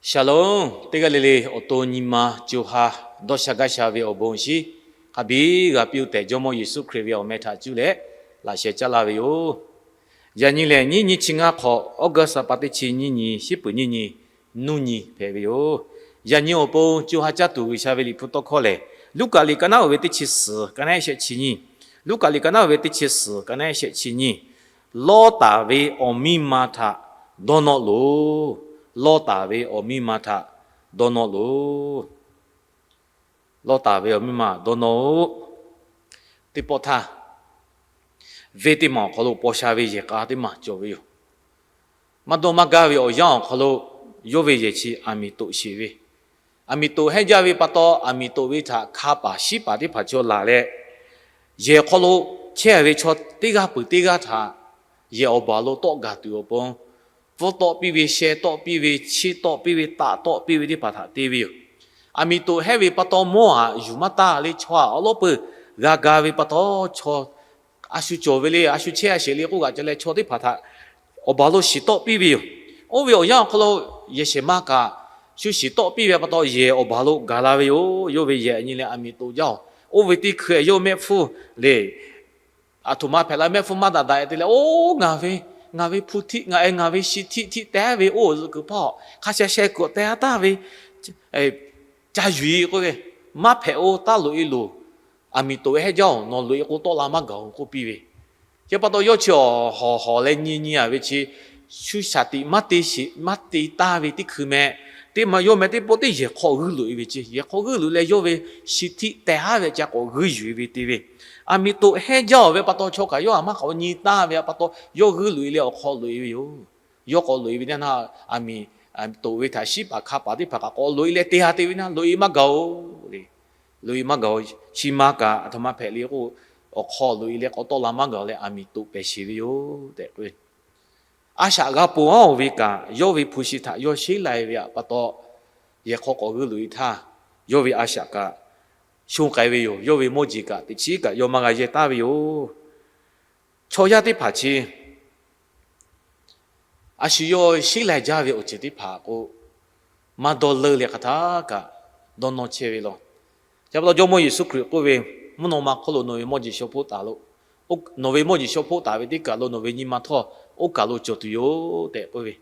Shalom, teˇ g'aˇ le le awˬ to nyi ma co ha dawˇ sha gaˇ sha ve awˬ bon awˬ shinˉ hk'a biˇ g'a piˇ-oˆ tehꞈ, Jawˇmawˇ Yeˍsuˆ Hkriꞈ ve awˬ meh htaꞈ cuˇ leh laꞈ sheh caˉ laˇ ve yoˬ. Yaꞈ nyi lehˬ, nyiˇ nyi chi ngaˇ hk'awꞈ, August ha pa teˇ chi nyiˇ nyi, shiˉ peuˍ nyiˇ nyi, nuˇ nyi hpehꞈ ve yoˬ. Yaꞈ nyi awˬ pon co ha caˇ tuˬ G'uiˬsha ve Liꞈ hpu tawˇ hkawˇ lehˬ, Luˉkaꞈ liꞈ ka naˉ oˍ ve teˇ chi suhˍ ka naˉ shehˆ chi nyiˇ, Luˉkaꞈ liꞈ ka naˉ oˍ ve teˇ chi suhˍ ka naˉ shehˆ chi nyiˇ, Lawˇtaˍ ve awˬ miˇ ma htaꞈ dawˇ nawˇ loˬ. Lawˇtaˍ ve awˬ miˇ ma htaꞈ dawˇ nawˇ loˬ. Lawˇtaˍ ve awˬ miˇ ma dawˇ nawˇ-oˆ. Teˇ pawˆ htaˇ, venˇ teˇ maˬ awˬ hk'aw lo paw sha ve yehˬ k'a teˇ maˬ cawˬ ve yoˬ. Maˇ dawˇ maˇ gaˇ ve awˬ yanˇ awˬ hk'aw lo, yawˇ ve yehˬ chi aˬ miˍ toꞈ sheˍ ve, aˬ miˍ toꞈ hehnˇ jaˇ ve pa taw, aˬ miˍ toꞈ ve htaꞈ hka paˍ shiˉ paˍ teˇ hpaˍ chaw laˬ leh, yehˬ hk'aw lo chehˇ ve chaw teˇ g'aˇ peuˬ teˇ g'aˇ htaꞈ yehˬ awˬ baˬ lo tawˆ gaˬ tuˬ awˬ pon, pfuhˇ tawˆ piˇ ve, sheh tawˆ piˇ ve, chiˇ tawˆ piˇ ve, taˆ tawˆ piˇ ve teˇ hpaˍ htaꞈ te ve yoˬ. Aˬ miˍ toꞈ hehnˇ ve pa taw, mawˇ aꞈ yuˬ maˇ taˍ le, chaw aꞈ awˉ lawˉ peuˬ g'a ga ve pa taw, chaw a shu cawˬ ve le, a shu chehˇ a sheˍ le k'oˆ g'a ca leh, chaw teˇ hpaˍ htaꞈ awˬ baˬ lo shiˍ tawˆ piˇ ve yoˬ. Oˇ ve awˬ yanˇ awˬ hk'aw lo yehˬ shehˍ ma kaꞈ shu shiˍ tawˆ piˇ ve pa taw, yehˬ awˬ baˬ lo gaˬ la ve yoˬ. Yawˇ ve yehˬ nyi leh aˬ miˍ toꞈ jaˇ oˬ. Oˇ ve teˇ hkui yawˇ mehˆ hpfuhˇ le, aˬ htoꞈ ma hpehꞈ la mehˆ hpfuhˇ maˇ daꞈ daꞈ te leh, oˇ ngaˬ ve, ngaˬ ve hpu htiˆ ngaˬ, ngaˬ ve shi htiˆ htiˆ teh ve oˇ zuhꞈ kuiˬ hpaˇ hk'a sheh sheh kuiˬ teh a taˍ ve, ca yuˬ-e k'oˆ ve, maˇ hpehꞈ-oˬ, taˇ loꞈ-e loˬ. Aˬ miˍ toꞈ hehnˇ jaˇ oˬ, nawˬ loꞈ-e k'o tawˆ la maˇ gaˬ-oˬ k'oˆ piˇ ve. Chi pa taw yawˇ chi awˬ hawˍ hawˍ leh nyi nyi a ve chi, shu shaˍ tiꞈ maˇ te taˍ ve teˇ hkui meh, teˇ maˬ yawˇ meh teˇ pawˆ teˇ yehˬ hk'aw g'uiˇ loꞈ-e ve ce. Yehˬ hk'aw g'uiˇ loꞈ leh yawˇ ve shi htiˆ teh haˉ ve ca k'awꞈ g'uiˇ yuˬ-e ve te ve. Aˬ miˍ toꞈ hehnˇ jaˇ oˬ ve pa taw, chaw kaꞈ yawˇ htaꞈ maˇ k'awꞈ nyi taˍ ve pa taw, yawˇ g'uiˇ loꞈ-e leh awˬ hk'aw loꞈ-e ve yoˬ. Yawˇ k'awꞈ loꞈ-e ve teˇ yanˇ, aˬ miˍ toꞈ ve htaꞈ shiˉ paˍ hka paˍ teˇ hpaˍ kaꞈ k'awꞈ loꞈ-e leh te ha te ve na, loꞈ-e maˇ gaˬ-oˬ le. Loꞈ-e maˇ gaˬ-oˬ. Chi ma kaꞈ aˬ htoꞈ ma hpehꞈ le k'o, awˬ hk'aw loꞈ-e leh k'awꞈ tawˆ la maˇ gaˬ leh aˬ miˍ toꞈ pehˬ sheˍ ve yoˬ tehꞈ k'oˆ ve. A shaꞈ g'a ponˬ-aˉ-oˬ ve kaꞈ, yawˇ ve hpu shi htaꞈ yawˇ sheˉ lai ve pa taw, yehˬ hk'aw k'awꞈ g'uiˇ loꞈ-e htaˇ, yawˇ ve a shaꞈ kaꞈ shonˇ k'ai ve yoˬ. Yawˇ ve mawˇ jeˬ kaꞈ teꞈ chiˉ kaꞈ yawˇ maˇ g'a yehˇ taˍ ve yoˬ. Chaw yaˇ teˇ hpaˍ chi a shu yawˇ sheˉ lai jaˇ ve awˬ ceuˬ teˇ hpaˍ k'o, maˇ dawˇ leuˆ leh hk'aˬ htaˇ kaꞈ dawˇ nawˇ chehˇ ve law. Chi pa taw Jawˇmawˇ Yeˍsuˆ Hkriꞈ k'oˆ ve, Mvuhˇ naw ma hk'oˆ lo nawˬ ve mawˇ jeˬ shaw hpoˆ taˍ loˬ. Nawˬ ve mawˇ jeˬ shaw hpoˆ taˍ ve teˇ kaˬ lo nawˬ ve nyi ma htawˇ oˇ kaˬ lo cawˬ tuˬ yoˬ tehꞈ k'oˆ ve.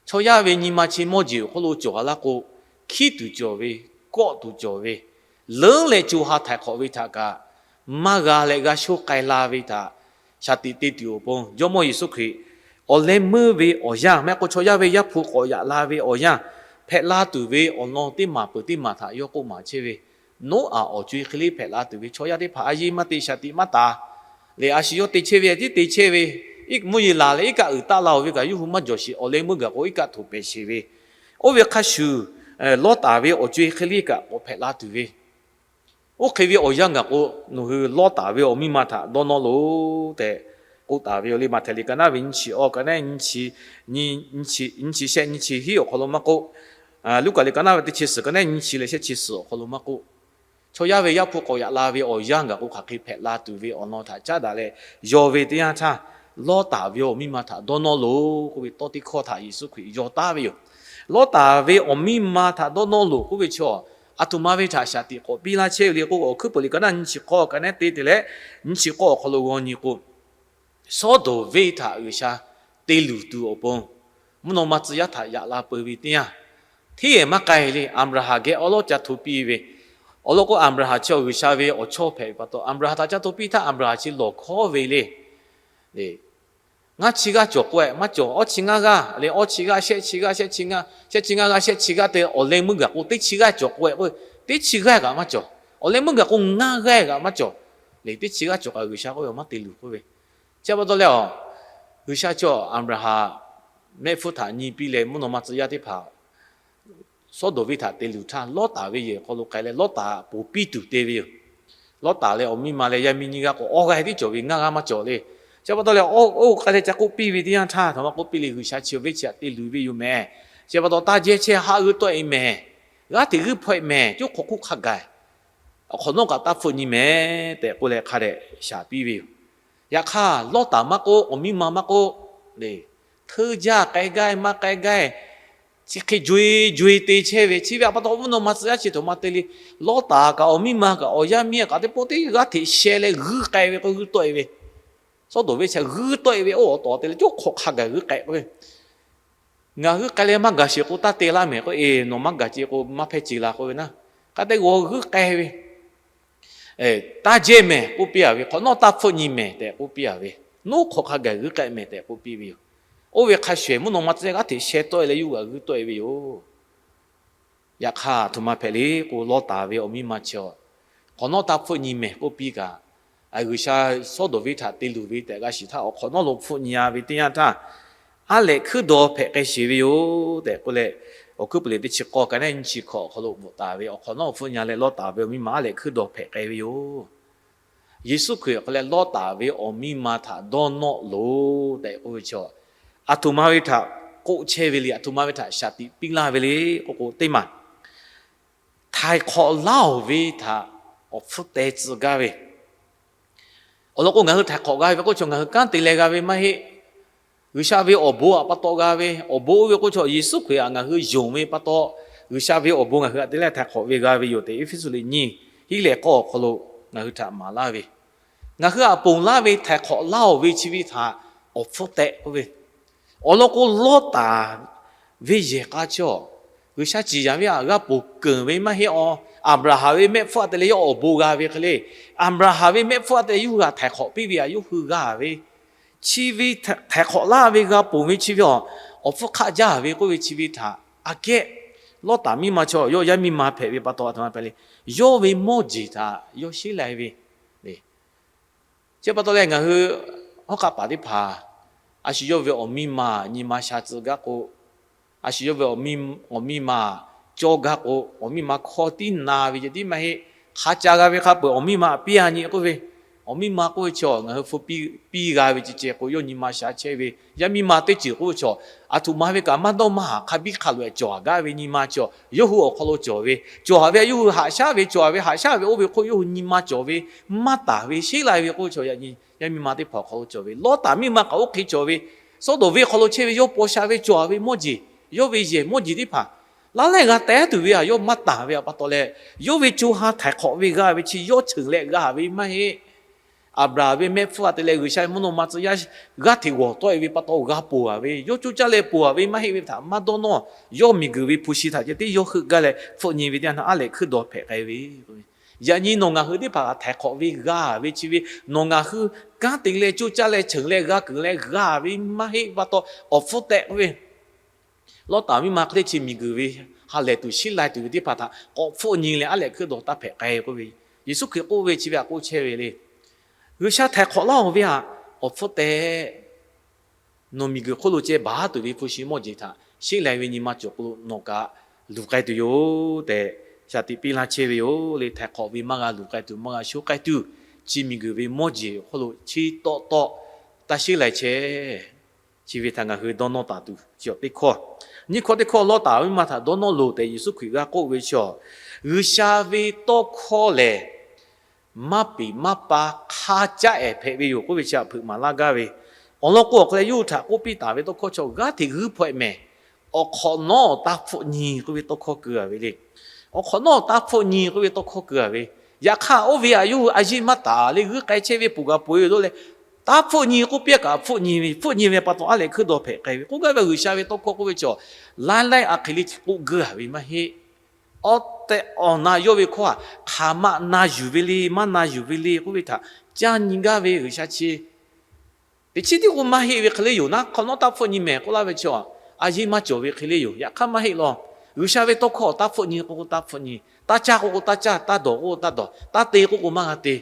Chaw yaˇ ve nyi ma chi mawˇ jeˬ awˬ hk'oˆ lo cawˬ a laˇ k'o, hkiˉ tuˬ cawˬ ve, kawˆ tuˬ cawˬ ve, leuˉ leh co ha htaiˍ hk'awꞈ ve htaꞈ kaꞈ maˇ g'a leh g'a sho k'ai la ve htaꞈ shaˍ tiꞈ te tuˬ awˬ pon, Jawˇmawˇ Yeˍsuˆ Hkriꞈ awˬ leh meuˇ ve awˬ yanˇ, maˇ heˆ k'o chaw yaˇ ve Yaˇ hpu k'awꞈ yaꞈ la ve awˬ yanˇ, hpehꞈ la tuˬ ve awˬ lawn teˇ maˬ peuˬ teˇ maˬ htaꞈ yawˇ k'oˆ maˍ chehˇ ve, Noˉaꞈ awˬ co-e hk'e le hpehꞈ la tuˬ ve chaw yaˇ teˇ hpaˍ a yeˇ maˇ te shaˍ tiꞈ maˇ taˍ leh, a shu yawˇ te chehˇ ve tiˉ te chehˇ ve, iˉ mvuhˇ yeˬ laˬ leh iˉ kaˆ uiˍ taˆ la-oˬ ve kaꞈ yawˇ hui maˇ jawˬ sheˍ. Awˬ leh meuˇ gaˬ k'o iˉ kaˆ htoꞈ pehˍ sheˍ ve, oˇ ve hk'a shuˍ, Lawˇtaˍ ve awˬ co-e hk'e le kaꞈ k'awꞈ hpehꞈ la tuˬ ve, oˇ hk'e ve awˬ yanˇ gaˬ k'o, nawˬ hui Lawˇtaˍ ve awˬ miˇ ma htaꞈ dawˇ nawˇ loˬ tehꞈ k'oˆ taˍ ve yoˬ le. Maꞈhtehˍ liꞈ ka naˉ ve nyiˇ chi awˇ ka naˉ nyiˇ chi shehˆ nyiˇ chi hiˉ awˬ hk'aw lo maˇ k'oˆ, Luˉkaꞈ liꞈ ka naˉ ve teˇ chi suhˍ ka naˉ nyiˇ chi leh shehˆ chi suhˍ awˬ hk'aw lo maˇ k'oˆ, chaw yaˇ ve Yaˇ hpu k'awꞈ yaꞈ la ve awˬ yanˇ gaˬ k'o hk'aˬ hk'e hpehꞈ la tuˬ ve awˬ lawn htaꞈ caˉ daꞈ leh, yawˇ ve teˇ yanˇ htaˇ Lawˇtaˍ ve awˬ miˇ ma htaꞈ dawˇ nawˇ loˬ k'oˆ ve tawˇ teˇ hkawˇ htaꞈ Yeˍsuˆ Hkriꞈ yaw taˍ ve yoˬ. Lawˇtaˍ ve awˬ miˇ ma htaꞈ dawˇ nawˇ loˬ k'oˆ ve chaw, aˬ htoꞈ ma ve htaꞈ shaˍ tiꞈ k'awꞈ piˇ laˇ chehˇ ve le k'o, Awˬ hkuiˉ puiˍ liꞈ ka naˉ nyiˇ chi k'awˇ ka naˉ te te leh nyiˇ chi k'awˇ awˬ hk'aw lo g'aw nyi k'o, Sawˉdonˍ venˇ htaꞈ G'uiˬsha te luˬ tuˬ awˬ pon, mvuhˇ naw ma tcuh yaˇ htaꞈ yaꞈ la peu ve teˇ yanˇ, hteˇ yehˬ maˇ k'ai le. Aˍbraˍhanˍ geh awˉ lawˉ ca hto piˇ ve, awˬ lawn k'o Aˍbraˍhanˍ chi G'uiˬsha ve awˬ chawˇ hpehꞈ ve pa taw, Aˍbraˍhanˍ htaꞈ ca hto piˇ htaˇ Aˍbraˍhanˍ chi lawˬ hkawˉ ve le. Ngaˇ chi g'aˇ cawˬ k'o maˇ cawˬ, awˇ chi ngaˇ g'aˇ le, awˇ chi g'aˇ, shehˆ chi g'aˇ, shehˆ chi g'aˇ, shehˆ chi ngaˇ g'aˇ, shehˆ chi g'aˇ te, awˬ leh meuˇ gaˬ k'o teˇ chi g'aˇ cawˬ k'o, teˇ chi g'aˇ kaꞈ maˇ cawˬ. Awˬ leh meuˇ gaˬ k'o ngaˇ g'aˇ kaꞈ maˇ cawˬ. Le teˇ chi g'aˇ cawˬ kaꞈ G'uiˬsha k'oˆ ve maˇ te luˬ k'oˆ ve. Chi pa taw leh, G'uiˬsha chi Aˍbraˍhanˍ mehˆ hpfuhˇ htaꞈ nyi piˇ leh mvuhˇ naw ma tcuh yaˇ teˇ hpaˍ Sawˉdonˍ venˇ htaꞈ te luˬ htaˇ, Lawˇtaˍ ve yehˬ hk'aw lo k'ai leh Lawˇtaˍ ponˬ piˇ tuˬ te ve yoˬ. Lawˇtaˍ leh awˬ miˇ ma leh yaˇ miˇ nyiˇ g'aˇ k'o awˇ g'aˇ tiˉ cawˬ ve, ngaˇ g'aˇ maˇ cawˬ le. Chi pa taw leh, oˇ k'ai leh ca k'oˆ piˇ ve teˇ yanˇ htaˇ, htaꞈ maˇ k'oˆ piˇ le, G'uiˬsha chi venˇ chi htaꞈ te luˬ ve yoˬ mehˍ. Chi pa taw taˇ jehˇ chehˇ, haˆ g'euˆ tawˆ-e mehˍ, g'aˇ hteꞈ g'uiˇ hpaweh mehˍ, coˉ hk'awꞈ hkuˆ hk'a gaˬ, awˬ hk'awꞈ nawˉ kaꞈ taˇ hpfuhˆ nyi mehˍ tehꞈ k'oˆ leh hk'a dehꞈ shaˍ piˇ ve yoˬ. Yaꞈ hk'aˇ Lawˇtaˍ maˇ k'oˆ, awˬ miˇ ma maˇ k'oˆ le, hteuˇ jaˇ k'ai gaˇ maˇ k'ai gaˇ, chi hk'e jo-e jo-e te chehˇ ve, chi ve a pa taw mvuhˇ naw ma tcuh yaˇ chi htoꞈ ma te le. Lawˇtaˍ kaꞈ awˬ miˇ ma kaꞈ awˬ yaˇ miˇ kaꞈ teˇ pawˆ teˇ g'aˇ hteꞈ sheh leh g'uiˇ k'ai ve k'o, g'uiˇ tawˆ-e ve. Sawˉdonˍ venˇ chi g'uiˇ tawˆ-e ve, oˇ awˬ tawˍ te leh cawˇ hk'awꞈ hk'a gaˬ g'uiˇ k'ai k'oˆ ve, Ngaˬ g'uiˇ k'ai leh maˇ gaˬ sheˍ k'o, taˇ te laˇ mehˍ k'o, eˬ, nawˬ maˇ gaˬ ce k'o maˇ hpehˇ ce la k'oˆ ve naˉ. Hk'a te g'awˬ g'uiˇ k'ai ve, taˇ jehˇ mehˍ k'oˆ piˇ-a ve, hk'awꞈ nawˉ taˇ hpfuhˆ nyi mehˍ tehꞈ k'oˆ piˇ-a ve, nawˉ hk'awꞈ hk'a gaˬ g'uiˇ k'ai mehˍ tehꞈ k'oˆ piˇ ve yoˬ. Oˇ ve hk'a shuˍ ehˍ mvuhˇ naw ma tcuh yaˇ g'aˇ hteꞈ sheh tawˆ-e leh yuˇ g'aꞈ g'uiˇ tawˆ-e ve yoˬ. Yaꞈ hk'aˇ, aˬ htoꞈ ma hpehꞈ le k'o, Lawˇtaˍ ve awˬ miˇ ma chi a, hk'awꞈ nawˉ taˇ hpfuhˆ nyi mehˍ k'oˆ piˇ kaꞈ, G'uiˬsha Sawˉdonˍ venˇ htaꞈ te luˬ ve tehꞈ g'a shiˍ htaˇ, awˬ hk'awꞈ nawˉ lo hpfuhˆ nyi-a ve teˇ yanˇ htaˇ, aˉ lehꞈ hkuiˉ daw hpehꞈ k'ai sheˍ ve yoˬ tehꞈ k'oˆ leh, Awˬ hkuiˉ puiˍ liꞈ teˇ chi k'awˇ ka neˉ nyiˇ chi hkawꞈ awˬ hk'aw lo bvuhꞈ taˍ ve, awˬ hk'awꞈ nawˉ lo hpfuhˆ nyi-a leh Lawˇtaˍ ve awˬ miˇ ma aˉ lehꞈ hkuiˉ daw hpehꞈ k'ai ve yoˬ. Yeˍsuˆ Hkriꞈ awˬ hk'aw leh Lawˇtaˍ ve awˬ miˇ ma htaꞈ dawˇ nawˆ loˬ tehꞈ k'oˆ ve chi, aˬ htoꞈ ma ve htaꞈ k'oˆ chehˇ ve le, aˬ htoꞈ ma ve htaꞈ shaˍ tiꞈ piˇ laˇ ve le k'oˆ k'o, teˇ maˬ htaiˍ hk'awꞈ laˇ-oˬ ve htaꞈ awˬ hpfuhˇ teh tcuh gaˇ ve. Awˬ lawn k'o, ngaˬ hui htaiˍ hk'awꞈ g'a ve k'oˆ chaw, ngaˬ hui kanˉ te leh g'a ve maˇ heˆ. G'uiˬsha ve awˬ bon aꞈ pa taw g'a ve, awˬ bon oˇ ve k'oˆ chaw, Yeˍsuˆ Hkriꞈ htaꞈ ngaˬ hui yonˍ ve pa taw, G'uiˬsha ve awˬ bon ngaˬ hui htaꞈ te leh htaiˍ hk'awꞈ ve g'a ve yoˬ tehꞈ, Eˇfeˇsuꞈ liꞈ nyiˇ hiˉ leh k'awˇ awˬ hk'aw lo ngaˬ hui htaꞈ maˍ laˇ ve, ngaˬ hui aꞈ ponˬ laˇ ve htaiˍ hk'awꞈ laˇ-oˬ ve chi ve htaꞈ awˬ hpfuhˇ tehꞈ k'oˆ ve. Awˬ lawn k'o, Lawˇtaˍ ve yehˬ k'a chaw, G'uiˬsha ciˍ yanˍ ve htaꞈ g'a ponˬ keunˍ ve maˇ heˆ. Aˬ, Aˍbraˍhanˍ ve mehˆ hpfuhˇ a te leh yawˇ awˬ bon g'a ve hk'e le, Aˍbraˍhanˍ ve mehˆ hpfuhˇ a te yawˇ hui htaꞈ htaiˍ hk'awꞈ piˇ ve htaꞈ yawˇ hui g'a ve, chi ve htaiˍ hk'awꞈ laˇ ve g'a ponˬ ve chi ve a, awˬ hpfuhˇ hk'aˆ jaˇ ve k'oˆ ve chi ve htaꞈ aꞈ kehˉ, Lawˇtaˍ miˇ ma chaw yawˇ yaˇ miˇ ma hpehꞈ ve pa taw, aˬ htoꞈ ma hpehꞈ le, yawˇ ve mawˇ jeˬ htaꞈ yawˇ sheˉ lai ve le. Chi pa taw leh ngaˬ hui hawˉ hk'aˆ paˍ teˇ hpaˍ, a shu yawˇ ve awˬ miˇ ma nyi ma sha tcuh gaˇ k'o, a shu yawˇ ve awˬ miˇ ma cawˇ gaˇ k'o, awˬ miˇ ma hkawˇ tiˉ na ve ceh tiˉ maˇ heˆ. Hk'a ca g'a ve hk'a peuˬ awˬ miˇ ma piˇ-a nyi k'oˆ ve, awˬ miˇ ma k'oˆ ve chaw ngaˬ hui hpu piˇ g'a ve ceh ceh k'o, yawˇ nyi ma sha chehˇ ve. Yaˇ miˇ ma teˇ ceuˬ k'oˆ ve chaw, aˬ htoꞈ ma ve kaꞈ maˇ dawˇ maˇ haˍ, hk'a biˇ hk'a loꞈ-e cawˬ gaˇ ve nyi ma chaw yawˇ hui awˬ hk'aw lo cawˬ ve, cawˬ ve yawˇ hui haꞈ shaˉ ve, cawˬ ve haꞈ shaˉ ve oˇ ve hk'oˆ yawˇ hui nyi ma cawˬ ve, maˇ taˍ ve sheˉ lai ve k'oˆ ve chaw, yaꞈ nyi yaˇ miˇ ma teˇ hpaˍ awˬ hk'aw lo cawˬ ve. Lawˇtaˍ miˇ ma kaꞈ oˇ hk'e cawˬ ve, Sawˉdonˍ venˇ hk'aw lo chehˇ ve yawˇ paw sha ve cawˬ ve mawˇ jeˬ, yawˇ ve yehˬ mawˇ jeˬ teˇ hpaˍ laˇ lehˇ g'a teh tuˬ ve htaꞈ yawˇ maˇ taˍ ve htaꞈ pa taw leh, yawˇ ve co ha htaiˍ hk'awꞈ ve g'a ve chi yawˇ cheˬ leh g'a ve maˇ heˆ. Aˍbraˍhanˍ ve mehˆ hpfuhˇ a te leh G'uiˬsha ve mvuhˇ naw ma tcuh yaˇ g'aˇ hteꞈ g'awˬ tawˆ-e ve pa taw g'a ponˬ-a ve, yawˇ coˇ caˇ leh ponˬ-a ve maˇ heˆ ve htaꞈ maˇ dawˇ nawˇ, yawˇ miˬguiˬ ve hpu shi htaꞈ ceh tiˉ yawˇ heuˆ gaˇ leh hpfuhˆ nyi ve teˇ yanˇ htaˇ aˉ lehꞈ hkuiˉ daw hpehꞈ k'ai ve. Yaꞈ nyi nawˬ ngaˬ hui teˇ hpaˍ htaiˍ hk'awꞈ ve g'a ve chi ve, nawˬ ngaˬ hui kanˉ te leh coˇ caˇ leh cheˬ leh g'a keunˍ leh g'a ve maˇ heˆ pa taw, awˬ hpfuhˇ tehꞈ k'oˆ ve Lawˇtaˍ miˇ ma hk'e le chi miˬguiˬ ve ha lehˬ tuˬ sheˉ lai tuˬ ve teˇ hpaˍ htaꞈ k'awꞈ hpfuhˆ nyi leh aˉ lehꞈ hkuiˉ daw taˇ hpehꞈ k'ai k'oˆ ve, Yeˍsuˆ Hkriꞈ k'oˆ ve chi ve htaꞈ k'oˆ chehˇ ve le. G'uiˬsha htaiˍ hk'awꞈ laˇ-oˬ ve htaꞈ awˬ hpfuhˇ tehꞈ nawˬ miˬguiˬ hk'oˆ lo ceh baˬ tuˬ ve hpu shi mawˇ jeˬ htaꞈ sheˉ lai ve nyi ma cawˬ k'o, nawˬ kaꞈ luˬ k'ai tuˬ yoˬ tehꞈ, shaˍ tiꞈ piˇ laˇ chehˇ ve yoˬ le. Htaiˍ hk'awꞈ ve maˇ g'a luˬ k'ai tuˬ, maˇ g'a shoˉ k'ai tuˬ, chi miˬguiˬ ve mawˇ jeˬ hk'oˆ lo chi tawˆ tawˆ taˇ sheˉ lai chehˇ. Chi ve htaꞈ ngaˬ hui dawˇ nawˇ taˍ tuˬ chi teˇ hkawˇ. Nyiˇ hkawˇ teˇ hkawˇ, Lawˇtaˍ ve miˇ ma htaꞈ dawˇ nawˇ loˬ tehꞈ Yeˍsuˆ Hkriꞈ g'a k'oˆ ve chi a, G'uiˬsha ve tawˇ hkawˇ lehˬ maˇ peˍ maˇ pa hk'a caˉ ehˍ hpehꞈ ve yoˬ k'oˆ ve chi htaꞈ hpeuꞈ maˍ laˇ gaˇ ve. Awˬ lawn k'o, awˬ hk'aw leh yawˇ hui htaꞈ k'oˆ piˇ taˍ ve tawˇ hkawˇ chi, g'aˇ hteꞈ g'uiˇ hpawehˇ mehˍ, awˬ hk'awꞈ nawˉ taˇ hpfuhˆ nyi k'oˆ ve tawˇ hkawˇ keu-a ve le. Awˬ hk'awꞈ nawˉ taˇ hpfuhˆ nyi k'oˆ ve tawˇ hkawˇ keu-a ve. Yaꞈ hk'aˇ, oˇ ve htaꞈ yawˇ hui a yeˇ maˇ taˍ le, g'uiˇ k'ai chehˇ ve peuˬ kaꞈ peuˬ-e lo leh, taˇ hpfuhˆ nyi k'oˆ piˇ kaꞈ hpfuhˆ nyi ve, hpfuhˆ nyi ve pa taw aˉ lehꞈ hkuiˉ daw hpehꞈ k'ai ve. K'oˆ gaˇ ve G'uiˬsha ve tawˇ hkawˇ k'oˆ ve chi a, laiˉ laiˉ a hk'e le k'oˆ geu-a ve maˇ heˆ. Awˬ tehˬ awˬ na yawˇ ve hkawˇ htaꞈ hk'aˬ ma na yuˬ ve le, maˇ na yuˬ ve le k'oˆ ve htaꞈ caˇ nyi gaˇ ve G'uiˬsha chi teꞈ chiˉ tiˉ k'o maˇ heˆ ve hk'e le yoˬ. Naˉ hk'awꞈ nawˉ taˇ hpfuhˆ nyi mehˍ k'oˆ laˇ ve chi a, a yeˇ maˇ cawˬ ve hk'e le yoˬ. Yaꞈ hk'aˇ maˇ heˆ law. G'uiˬsha ve tawˇ hkawˇ taˇ hpfuhˆ nyi k'o k'o taˇ hpfuhˆ nyi, taˇ caˇ k'o k'o taˇ caˇ, taˇ dawˬ k'o k'o taˇ dawˬ, taˇ te k'o k'o maˇ g'a te.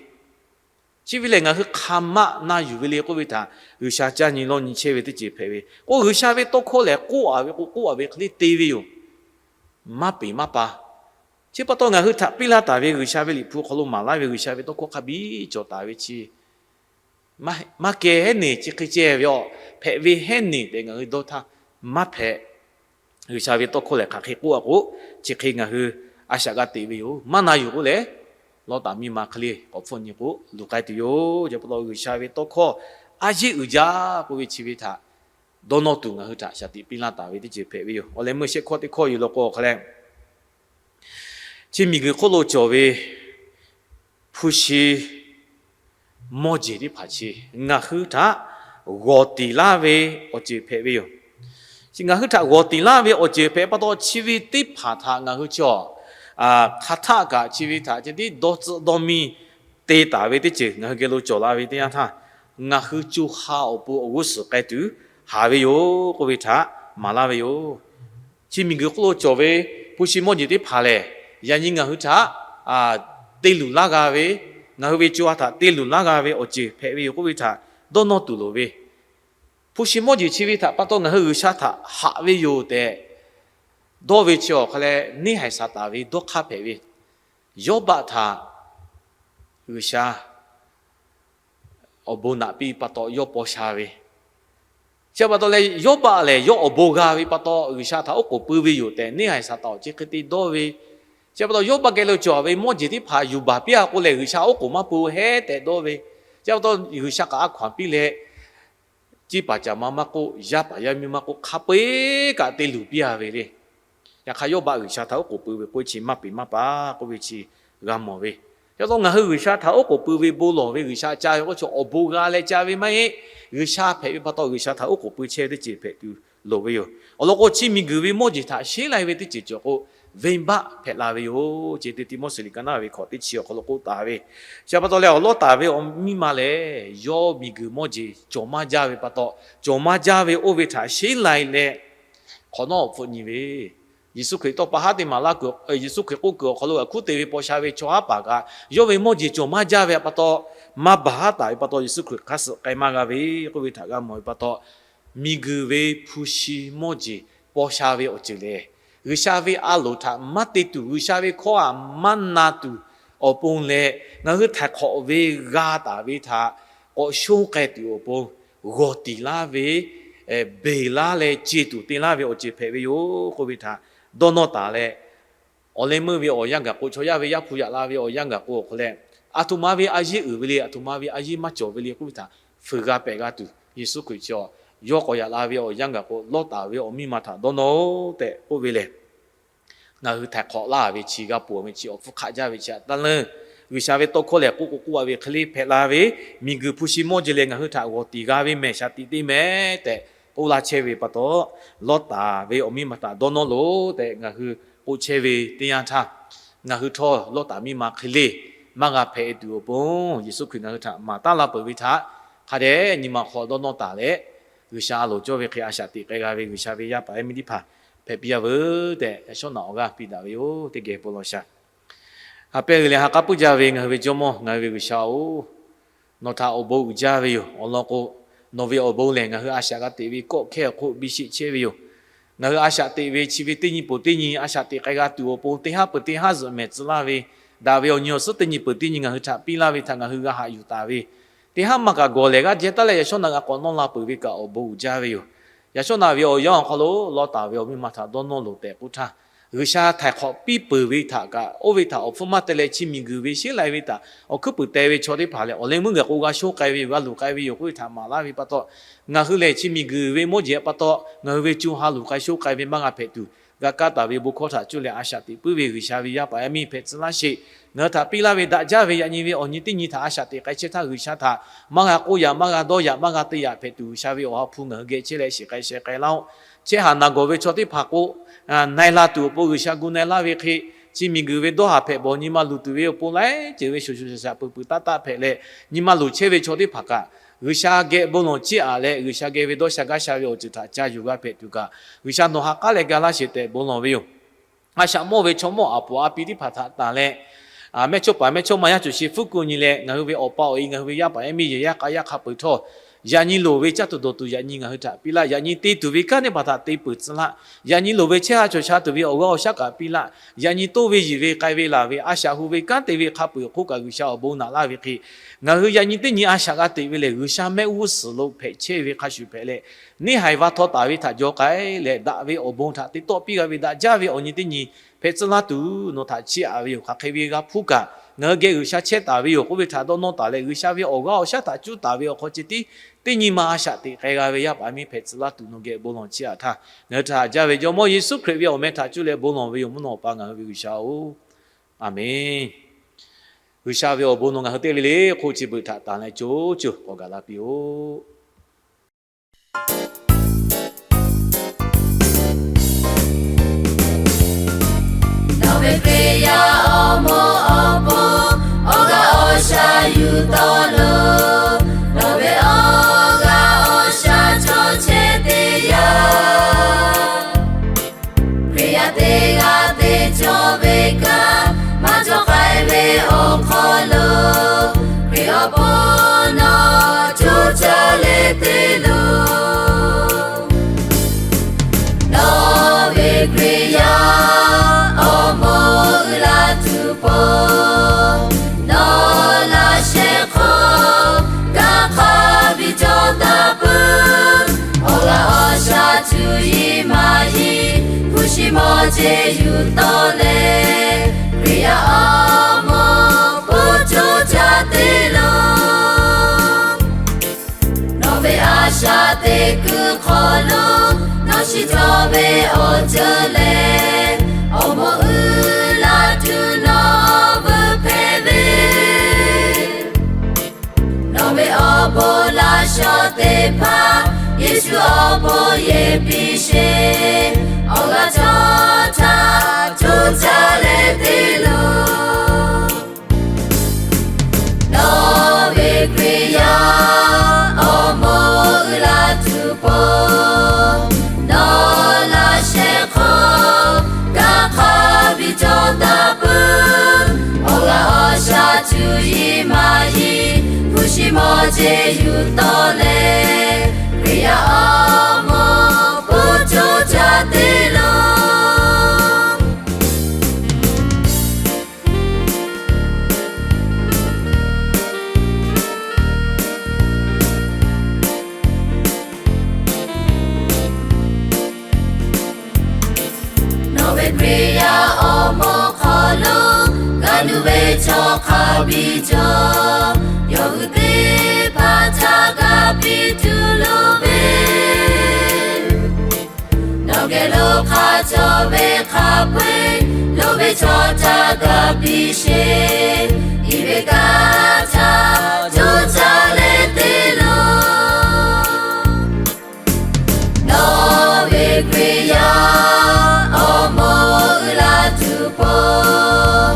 Chi ve lehˬ, ngaˬ hui hk'aˬ ma na yuˬ ve le k'oˆ ve htaꞈ G'uiˬsha caˇ nyi lawˇ nyi chehˇ ve teˇ ceuˬ hpehꞈ ve k'o, G'uiˬsha ve tawˇ hkawˇ lehˬ k'oˆ-a ve k'o k'oˆ-a ve hk'e le te ve yoˬ. Maˇ peˍ maˇ pa. Chi pa taw ngaˬ hui htaꞈ piˇ laˇ taˍ ve G'uiˬsha ve Liꞈ hpu hk'aw lo maˍ laˇ ve G'uiˬsha ve tawˇ hkawˇ hk'a biˇ cawˬ taˍ ve chi maˇ kehˬ heˉ neˬ chi hk'e ceh ve a, hpehꞈ ve heˉ neˬ tehꞈ ngaˬ hui dawˇ htaˇ maˇ hpehꞈ. G'uiˬsha ve tawˇ hkawˇ lehˬ hk'aˬ hk'e k'oˆ-a k'o, chi hk'e ngaˬ hui a shaꞈ g'a te ve yoˬ. Maˇ na yuˬ k'o lehˬ, Lawˇtaˍ miˇ ma hk'e le k'awꞈ hpfuhˆ nyi k'o luˬ k'ai tuˬ yoˬ. Yaꞈ pa taw G'uiˬsha ve tawˇ hkawˇ a yeˇ uiˍ jaˇ k'oˆ ve chi ve htaꞈ dawˇ nawˇ tuˬ ngaˬ hui htaꞈ shaˍ tiꞈ piˇ laˇ taˍ ve teˇ ceuˬ hpehꞈ ve yoˬ. Awˬ leh meuˇ shehˆ hkawˇ teˇ hkawˇ yoˬ law k'o, awˬ hk'a leh chi miˬguiˬ hk'oˆ lo cawˬ ve hpu shi mawˇ jeˬ teˇ hpaˍ chi ngaˬ hui htaꞈ g'awˬ tiˍ laˇ ve awˬ ceuˬ hpehꞈ ve yoˬ. Ngaˬ hui htaꞈ g'awˬ tiˍ laˇ ve awˬ ceuˬ hpehꞈ pa taw, chi ve teˇ hpaˍ htaꞈ ngaˬ hui chi awˬ hk'aˬ htaˆ kaꞈ chi ve htaꞈ ceh tiˉ dawˇ tcuhˆ dawˇ miˇ te taˍ ve teˇ ceuˬ ngaˬ hui geh lo cawˬ la ve teˇ yanˇ htaˇ, ngaˬ hui co ha awˬ pon awˬ g'uˇ suhˍ k'ai tuˬ haˍ ve yoˬ k'oˆ ve htaꞈ maˍ laˇ ve yoˬ. Chi miˬguiˬ hk'oˆ lo cawˬ ve hpu shi mawˇ jeˬ teˇ hpaˍ lehˬ, yaꞈ nyi ngaˬ hui htaꞈ te luˬ laˇ g'a ve, ngaˬ hui ve co ha htaꞈ te luˬ laˇ g'a ve awˬ ceuˬ hpehꞈ ve yoˬ k'oˆ ve htaꞈ dawˇ nawˇ tuˬ loˍ ve, hpu shi mawˇ jeˬ chi ve htaꞈ pa taw ngaˬ hui G'uiˬsha htaꞈ haꞈ ve yoˬ tehꞈ dawˇ ve chi awˬ hk'a leh neˇhaiˬ Saˍtanˍ ve dawˇ hk'aˇ hpehꞈ ve, Yawˇbaˆ htaꞈ G'uiˬsha awˬ bon naꞈ piˇ pa taw yawˇ paw sha ve, chi pa taw leh Yawˇbaˆ lehˬ yawˇ awˬ bon g'a ve pa taw G'uiˬsha htaꞈ oˉ k'oˍ pui ve yoˬ tehꞈ neˇhaiˬ Saˍtanˍ awˬ chi hk'e te dawˇ ve, chi pa taw Yawˇbaˆ geh lo cawˬ ve mawˇ jeˬ teˇ hpaˍ yuˬ baˬ piˇ a k'o lehˬ, G'uiˬsha oˉ k'oˍ maˇ pui hehˉ tehꞈ dawˇ ve, chi pa taw G'uiˬsha kaꞈ a hkaw anˬ piˇ leh, ciˇ paˍ caˍ ma maˇ k'oˆ, yaˇ paˍ yaˇ miˇ maˇ k'oˆ, hk'a peu-eˬ kaꞈ te luˬ piˇ a ve le. Yaꞈ hk'aˇ Yawˇbaˆ G'uiˬsha htaꞈ oˉ k'oˍ pui ve k'oˆ ve chi maˇ peˍ maˇ pa k'oˆ ve chi g'a mawˬ ve. Chi pa taw ngaˬ hui G'uiˬsha htaꞈ oˉ k'oˍ pui ve bon lawˬ ve G'uiˬsha ca ve k'o, chaw awˬ bon g'a leh ca ve maˇ heˆ. G'uiˬsha hpehꞈ ve pa taw G'uiˬsha htaꞈ oˉ k'oˍ pui chehˇ ve teˇ ceuˬ hpehꞈ tuˬ loˍ ve yoˬ. Awˬ lawn k'o, chi miˬguiˬ ve mawˇ jeˬ htaꞈ sheˉ lai ve teˇ ceuˬ cawˬ k'o, venˇbaˆ hpehꞈ la ve yoˬ. Chi Tiˆmoˉseˍ liꞈ ka naˉ ve hkawꞈ teˇ chi awˬ hk'aw lo k'oˆ taˍ ve. Chi pa taw leh awˬ lawˉ taˍ ve awˬ miˇ ma lehˬ, yawˇ miˬguiˬ mawˇ jeˬ cawˬ maˇ jaˇ ve pa taw, cawˬ maˇ jaˇ ve oˇ ve htaꞈ sheˉ lai leh hk'awꞈ nawˉ awˬ hpfuhˆ nyi ve, Yeˍsuˆ Hkriꞈ tawˇ pa haˉ teˇ maˍ laˇ kuiˬ, Yeˍsuˆ Hkriꞈ k'oˆ kuiˬ awˬ hk'aw lo g'a hkuˉ te ve paw sha ve chaw haˉ paˍ kaꞈ, yawˇ ve mawˇ jeˬ cawˬ maˇ jaˇ ve pa taw, maˇ baˬ haˉ taˍ ve pa taw, Yeˍsuˆ Hkriꞈ hk'aˇ suh k'ai maˇ g'a ve k'oˆ ve htaꞈ g'a mawˬ ve pa taw, miˬguiˬ ve hpu shi mawˇ jeˬ paw sha ve awˬ ceuˬ lehˬ, G'uiˬsha ve a loˍ htaꞈ maˇ te tuˬ, G'uiˬsha ve hkawˇ htaꞈ maˇ na tuˬ awˬ pon leh, ngaˬ hui htaiˍ hk'awꞈ ve g'a taˍ ve htaꞈ k'awꞈ shonˇ k'ai tuˬ awˬ pon g'awˬ tiˍ laˇ ve, beˬ laˇ leh ce tuˬ te laˇ ve awˬ ceuˬ hpehꞈ ve yoˬ k'oˆ ve htaꞈ dawˇ nawˇ taˍ leh, awˬ leh meuˇ ve awˬ yanˇ gaˬ k'o, chaw yaˇ ve Yaˇ hpu yaꞈ la ve awˬ yanˇ gaˬ k'o awˬ hk'aw leh, aˬ htoꞈ ma ve a yeˇ uiˍ ve le, aˬ htoꞈ ma ve a yeˇ maˇ cawˬ ve le k'oˆ ve htaꞈ fuiˍ g'a pehꞈ g'a tuˬ, Yeˍsuˆ Hkriꞈ chi awˬ yawˇ k'awꞈ yaꞈ la ve awˬ yanˇ gaˬ k'o, lawˇ taˍ ve awˬ miˇ ma htaꞈ dawˇ nawˇ-oˆ tehꞈ k'oˆ ve lehˬ, ngaˬ hui htaiˍ hk'awꞈ laˇ ve chi g'a ponˬ ve chi awˬ hpfuhˇ hk'aˆ jaˇ ve chi htaꞈ taˇ leuˇ. G'uiˬsha ve tawˇ hkawˇ lehˬ k'oˆ k'o k'oˆ a ve hk'e le hpehꞈ la ve, miˬguiˬ hpu shi mawˇ jeˬ lehˬ ngaˬ hui htaꞈ g'awˬ tiˍ g'a ve mehˬ shaˍ tiꞈ te mehˍ tehꞈ k'oˆ laˇ chehˇ ve pa taw, lawˇ taˍ ve awˬ miˇ ma htaꞈ dawˇ nawˇ loˬ tehꞈ ngaˬ hui k'oˆ chehˇ ve teˇ yanˇ htaˇ, ngaˬ hui htawˇ lawˇ taˍ miˇ ma hk'e le maˇ g'a hpehꞈ tuˬ awˬ pon, Yeˍsuˆ Hkriꞈ ngaˬ hui htaꞈ maˍ taˉ la peuˬ ve htaꞈ hk'a dehꞈ nyi ma hk'aw dawˇ nawˇ taˍ leh, G'uiˬsha a loˍ cawˇ ve hk'e a shaꞈ teꞈ k'ai g'a ve G'uiˬsha ve yaˇ paˍ yaˇ miˇ teˇ hpaˍ hpehꞈ piˇ a veuˬ tehꞈ, yaꞈ shawˉ naꞈ awˬ g'aˇ piˇ daꞈ ve yoˬ. Teˇ geh bon lawˬ shaˍ. Ha pehˇ g'uiˬ leh ha k'aˉ puiˉ jaˇ ve ngaˬ hui ve Jawˇmawˇ, ngaˬ hui ve G'uiˬsha-oˬ, nawˬ htaꞈ awˬ bon uiˍ jaˇ ve yoˬ. Awˬ lawn k'o, nawˬ ve awˬ bon lehˬ ngaˬ hui a shaꞈ g'a teꞈ ve kawˆ hkehˇ awˬ hk'oˆ biˇ sheˆ chehˇ ve yoˬ. Ngaˬ hui a shaꞈ teꞈ ve chi ve teˇ nyi peuˬ teˇ nyi a shaꞈ teꞈ k'ai g'a tuˬ awˬ pon, teˇ haˉ peuˬ teˇ haˉ zuhꞈ mehˍ tcuh laˇ ve, daꞈ ve awˬ nyi awˬ suhˉ teˇ nyi peuˬ teˇ nyi ngaˬ hui htaꞈ piˇ laˇ ve htaꞈ ngaˬ hui g'a haꞈ yuˬ taˍ ve, teˇ haˉ maˇ kaꞈ gawˬ lehˬ g'aˇ jehˇ taˉ leh yaꞈ shawˉ naꞈ g'a k'awꞈ nawˇ la peuˬ ve kaꞈ awˬ bon uiˍ jaˇ ve yoˬ. Yaꞈ shawˉ naꞈ ve awˬ yanˇ awˬ hk'aw lo lawˇ taˍ ve awˬ miˇ ma htaꞈ dawˇ nawˇ loˬ tehꞈ k'oˆ htaˇ, G'uiˬsha htaiˍ hk'awꞈ piˇ peuˬ ve htaꞈ kaꞈ, oˇ ve htaꞈ awˬ hpfuhˇ maˇ te leh chi miˬguiˬ ve sheˉ lai ve htaꞈ awˬ hkuiˉ puiˍ teh ve chaw teˇ hpaˍ lehˬ, awˬ leh meuˇ gaˬ k'o g'a shonˇ k'ai ve yoˬ, g'a luˬ k'ai ve yoˬ k'oˆ ve htaꞈ maˍ laˇ ve pa taw, ngaˬ hui lehˬ chi miˬguiˬ ve mawˇ jeˬ pa taw ngaˬ hui ve co ha luˬ k'ai shonˇ k'ai ve maˇ g'a hpehꞈ tuˬ, g'a kaˇ taˍ ve bon hkawˇ htaꞈ cuˇ leh a shaꞈ teꞈ puiˉ ve G'uiˬsha ve yaˇ paˍ yaˇ miˇ hpehꞈ tcuh laˇ sheˍ. Ngaˬ hui htaꞈ piˇ laˇ ve daꞈ jaˇ ve yaꞈ nyi ve awˬ nyi teˇ nyi htaꞈ a shaꞈ teꞈ k'ai chehˇ htaˇ, G'uiˬsha htaꞈ maˇ g'a k'oˆ yaꞈ, maˇ g'a dawˇ yaꞈ, maˇ g'a te yaꞈ hpehꞈ tuˬ, G'uiˬsha ve awˬ ha hpu ngaˬ hui geh chehˇ leh shiˍ k'ai sheh k'ai laˇ-oˆ. Chehˇ haˍ naˬ gawˬ ve chaw teˇ hpaˍ k'o, na e la tuˬ awˬ pon G'uiˬsha gu na e laˇ ve hk'e, chi miˬguiˬ ve dawˇ haˍ hpehꞈ bawˬ nyi ma luˬ tuˬ ve awˬ pon laiˉ ceuˬ ve shoˍ shoˍ shaˍ shaˍ peuˬ peuˬ taˆ taˆ hpehꞈ leh, nyi ma luˬ chehˇ ve chaw teˇ hpaˍ kaꞈ, G'uiˬsha geh bon lawˬ ciˇ aꞈ leh G'uiˬsha geh ve dawˇ sha gaˇ sha ve awˬ ceuˬ htaꞈ ca yuˬ g'a hpehꞈ tuˬ kaꞈ, G'uiˬsha nawˬ ha k'aˉ leh ga laˇ sheˍ tehꞈ bon lawˬ ve yoˬ. A shaꞈ mawˇ ve chaw mawˇ aˬ poˍ a pi teˇ hpaˍ htaꞈ tanˬ leh, mehˇchawˇ paˍ mehˇchawˇma yaˇ cawˬ sheˍ hpfuhˇ kuˬ nyi leh, ngaˬ hui ve awˬ pa awˬ e ngaˬ hui ve yaˇ paˍ yaˇ miˇ yehˬ yaˇ k'a yaˇ hk'a peuˬ htawˇ, yaꞈ nyi loˍ ve caˇ tuˬ dawˬ tuˬ yaꞈ nyi ngaˬ hui htaꞈ piˇ laˇ. Yaꞈ nyi te tuˬ ve kanˉ teˇ hpaˍ htaꞈ te peuˬ tcuh laˇ. Yaꞈ nyi loˍ ve chehˇ ha cawˬ sha tuˬ ve awˬ g'aˇ awˬ shaˉ kaꞈ piˇ laˇ. Yaꞈ nyi toˇ ve yiˬ ve k'ai ve laˬ ve a shaꞈ hu ve kanˉ te ve hk'a peu-eˬ awˬ hk'oˆ kaꞈ G'uiˬsha awˬ bon naꞈ laˇ ve hk'e, ngaˬ hui yaꞈ nyi teˇ nyi a shaꞈ g'a teꞈ ve lehˬ, G'uiˬsha mehˆ g'uˇ suhˍ lo hpehꞈ chehˇ ve hk'a shuˍ hpehꞈ leh, neˇ haiˬ va htaw taˍ ve htaꞈ jaw k'ai leh, daꞈ ve awˬ bon htaꞈ te tawˆ piˇ g'a ve daꞈ jaˇ ve awˬ nyi teˇ nyi hpehꞈ tcuh laˇ tuˬ nawˬ htaꞈ chiˇ aꞈ ve yoˬ. Hk'aˬ hk'e ve g'a hpuˇ kaꞈ ngaˬ hui geh G'uiˬsha chehˇ taˍ ve yoˬ k'oˆ ve htaꞈ dawˇ nawˇ taˍ leh, G'uiˬsha ve awˬ g'aˇ awˬ shaˉ htaꞈ cuˇ taˍ ve awˬ hk'aw ceh tiˉ teˇ nyi ma a shaꞈ teꞈ k'ai g'a ve yaˇ paˍ miˇ hpehꞈ tcuh laˇ tuˬ nawˬ geh bon lawˬ chiˇ aꞈ htaˇ, ngaˬ hui htaꞈ haꞈ jaˇ ve Jawˇmawˇ Yeˍsuˆ Hkriꞈ ve awˬ meh htaꞈ cuˇ leh bon lawˬ ve yoˬ mvuhˇ naw Awˬ pa ngaˬ hui ve G'uiˬsha-oˬ, Aˍmenˍ. G'uiˬsha ve awˬ bon nawˬ ngaˬ hui teˇ g'aˇ le le hk'oˆ chi beuꞈ htaꞈ tanˬ leh co co k'awꞈ gaˬ la piˇ-oˆ. Nawˬ ve Hkriꞈ yaˇ awˬ moˍ awˬ pon awˬ g'aˇ awˬ shaˉ yuˬ tawˆ loˬ. Nawˬ ve awˬ g'aˇ awˬ shaˉ chaw chehˇ teˇ yanˇ, Hkriꞈ yaˇ teˇ g'aˇ te cawˬ ve kaꞈ maˇ cawˬ k'ai ve awˬ hk'aw lo, Hkriꞈ awˬ pon nawˬ coˇ caˇ leh te loˬ. Nawˬ ve Hkriꞈ yaˇ awˬ moˍ uiˍ la tuˬ pon, nawˬ laꞈ sheh hk'aw kanˇ hk'a biˇ cawˬ taˍ peuˬ. Awˬ g'aˇ awˬ shaˉ cuˇ yiˍ maˇ yiˍ hpu shi mawˬ jeˬ yuˬ tawˆ leh, Hkriꞈ yaˇ awˬ moˍ hpu coˇ caˇ te loˬ. Nawˬ ve a shaꞈ teꞈ kuiˬ hk'aw lo, nawˬ shiˍ cawˬ ve awˬ ceuˬ lehˬ, awˬ moˍ uiˍ la tuˬ nawˬ veuꞈ hpehꞈ ve. Nawˬ ve awˬ bon laꞈ shaw teˇ hpaˍ, Yeˍsuˆ awˬ bon yehˬ piˇ sheˍ. Awˬ g'aˇ chaw htaꞈ coˇ caˇ leh te loˬ. Nawˬ ve Hkriꞈ yaˇ awˬ moˍ uiˍ la tuˬ pon, nawˬ laꞈ sheh hk'aw kanˇ hk'a biˇ cawˬ taˍ peuˬ. Awˬ g'aˇ awˬ shaˉ cuˇ yiˍ maˇ yiˍ hpu shi mawˬ jeˬ yuˬ tawˆ leh, Hkriꞈ yaˇ awˬ moˍ hpu coˇ caˇ te loˬ. Nawˬ ve Hkriꞈ yaˇ awˬ moˍ hk'aw lo g'a nuˇ ve chaw hk'a biˇ cawˬ. Yawˇ hui teˇ hpaˍ htaꞈ ga piˇ tuˬ loˍ ve, nawˬ geh lo hk'a cawˬ ve hk'a peu-eˬ loˍ ve chaw htaꞈ ga piˇ sheˍ. Iˉ ve kaꞈ htaꞈ coˇ caˇ leh te loˬ. Nawˬ ve Hkriꞈ yaˇ awˬ moˍ uiˍ la tuˬ pon,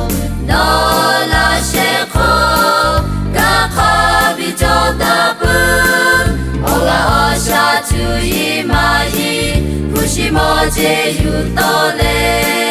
nawˬ laꞈ sheh hk'aw kanˇ hk'a biˇ cawˬ taˍ peuˬ. Awˬ g'aˇ awˬ shaˉ cuˇ yiˍ maˇ yiˍ hpu shi mawˬ jeˬ yuˬ tawˆ leh,